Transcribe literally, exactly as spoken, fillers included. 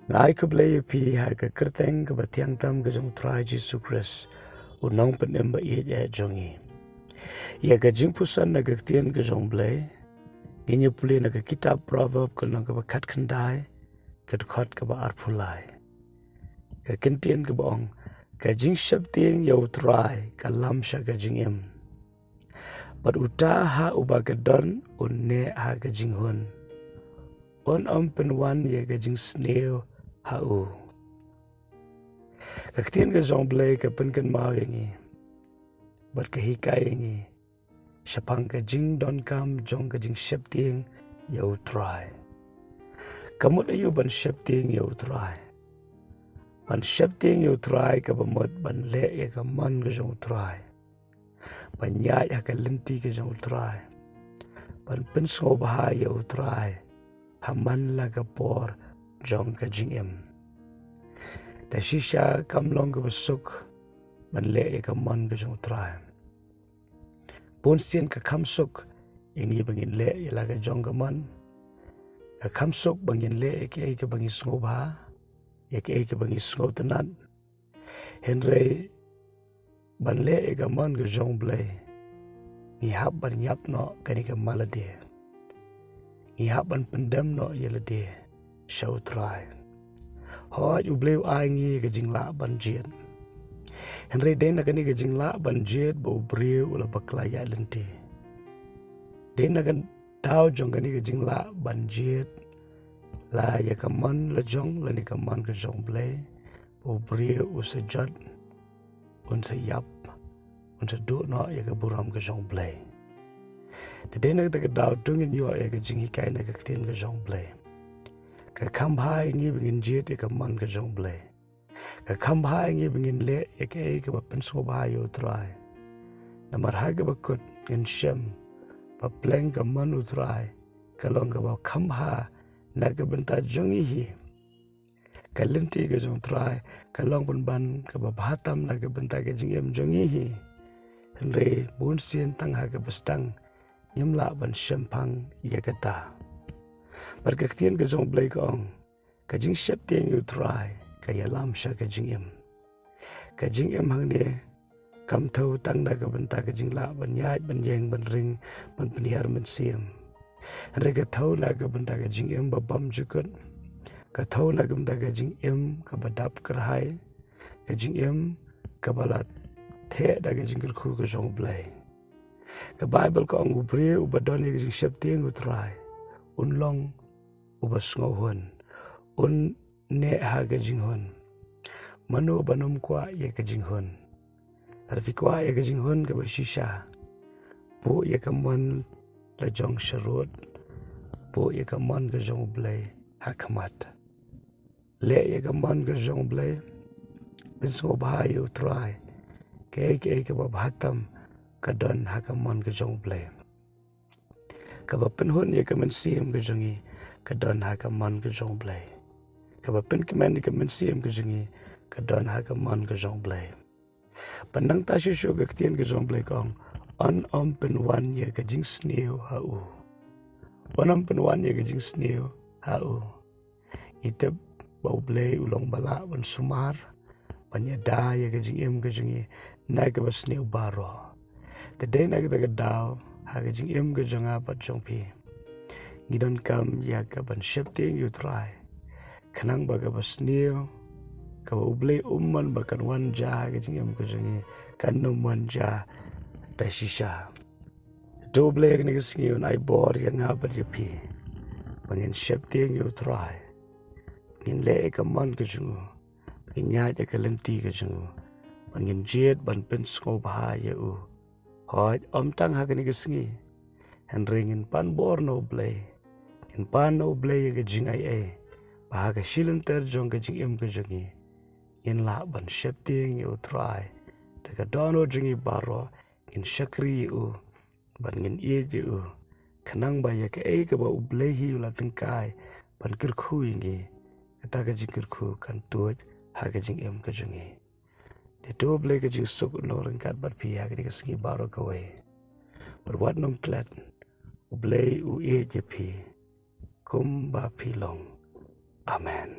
Nga ai khublei ïa phi ha ka kyrteng kaba thiang tam ka jong u Trai Jisu Khrist, u nongpynim ba ïeit eh jong ngi. Ïa ka jingpuson na ka ktien ka jong u Blei, ngin ïa pule na ka kitab Proverb ka lynnong kaba khatkhyndai, ka dkhot kaba arphew lai. Ka kyntien kaba ong, ka jingsheptieng ïa u Trai ka lam sha ka jingim, bad uta ha uba ka don un neh ha ka jinghun. Un ym pynwan ïa ka jingsniew ha u. Ka ktien ka jong u Blei ka pynkynmaw ïa ngi bad ka hikai ïa ngi shaphang ka jingdonkam jong ka jingsheptieng ïa u Trai. Ka mut aïu ban sheptieng ïa u Trai? Ban sheptieng ïa u Trai kaba mut ban leh ïa ka mon ka jong u Trai, ban ïaid ha ka lynti ka jong u Trai, ban pynsngewbha ïa u Trai ha man la ka por jong ka jingim. Da shisha kam long kaba suk ban leh ïa ka mon ka jong u Trai. Bun sien ka kham suk ïa ngi ba ngin leh ïa la ka jong ka mon. Ka kham suk ba ngin leh ïa kaei kaba ngi sngewbha, ïa kaei kaba ngi sngewtynnat. Hynrei ban leh ïa ka mon ka jong u Blei, ngi hap ban ïap noh kane ka malade. Ngi hap ban pyndem noh ïa lade sha u Trai. Hooid, u Blei u ai ngi ka jinglah ban jied. Hynrei dei na kane ka jinglah ban jied ba u briew u la bakla ïaid lynti. Dei na ka daw jong kane ka jinglah ban jied, la ïa ka mon la jong lane ka mon ka jong u Blei, ba u briew u sa jot, un sa ïap, un sa duh noh ïa ka burom ka jong u Blei. Te dei na kata ka daw to ngin ïoh ïa ka jinghikai na ka ktien ka jong u Blei. Ka kham bha ïa ngi ba ngin jied ïa ka mon ka jong u Blei. Ka kham bha ïa ngi ba ngin leh ïa kaei kaba pynsngewbha ïa u Trai. Namar ha kaba kut ngin shem ba pleng ka mon u Trai ka long kaba kham bha na ka bynta jong ngi hi. Ka lynti ka jong u Trai ka long pynban kaba bha tam na ka bynta ka jingim jong ngi hi. Hynrei bun sien tang ha kaba sdang ngim lah ban shemphang ïa kata. Bad ka ktien ka jong u Blei ka ong, ka jingsheptieng ïa u Trai ka ïalam sha ka jingim. Ka jingim hangne kam thew tang na ka bynta ka jinglah ban ïaid ban ïeng ban ring ban pynhiar mynsiem. Hynrei ka thew na ka bynta ka jingim ba bymjukut. Ka thew na ka bynta ka jingim kaba dap kyrhai. Ka jingim kaba la theh da ka jingkyrkhu ka jong u Blei. Ka Baibl ka ong, u briew uba don ïa ka jingsheptieng ïa u Trai un long uba sngewhun, un neh ha ka jinghun. Mano ban ym kwah ïa ka jinghun? Lada phi kwah ïa ka jinghun kaba shisha, buh ïa ka mon la jong sharud, buh ïa ka mon ka jong u Blei ha khmat. Leh ïa ka mon ka jong u Blei, pynsngewbha ïa u Trai. Kaei kaei kaba bha tam ka don ha ka mon ka jong u Blei. Kaba pynhun ïa ka mynsiem ka jong ngi ka don ha ka mon ka jong u Blei. Kaba pynkmen ïa ka mynsiem ka jong ngi ka don ha ka mon ka jong u Blei. Bad nangta shuh shuh ka ktien ka jong u Blei ka ong, un ym pynwan ïa ka jingsniew ha u. Un ym pynwan ïa ka jingsniew ha u. Ngi tip ba u Blei u long ba lah ban sumar, ban ïada ïa ka jingim ka jong ngi na kaba sniew baroh. Te dei na kata ka daw ha ka jingim ka jong nga bad jong phi, ngi donkam ïa ka ban sheptieng ïa u Trai, khnang ba kaba sniew kaba u Blei um mon ba kan wan jia ha ka jingim ka jong ngi kan ym wan jia da shisha. To u Blei ha kane ka sngi un ai bor ïa nga bad ïa phi ba ngin sheptieng ïa u Trai, ngin leh ïa ka mon ka jong u, ngin ïaid ïa ka lynti ka jong u, ba ngin jied ban pynsngewbha ïa u. Hooid, ym tang ha kane ka sngi, hynrei ngin pan bor na u Blei, ngin pan na u Blei ïa ka jingai ei ba ha ka shilynter jong ka jingim ka jong ngi ngin lah ban sheptieng ïa u Trai da ka dohnud jong ngi baroh, ngin shakri ïa u bad ngin ïeit ïa u, khnang ba ïa kaei kaba u Blei hi u la tyngkai ban kyrkhu ïa ngi, kata ka jingkyrkhu kan tuid ha ka jingim ka jong ngi. Te to u Blei ka jingsuk un long ryngkat bad phi ha kane ka sngi baroh kawei. Bad wat nym klet, u Blei u ïeit ïa phi kumba phi long. Amen.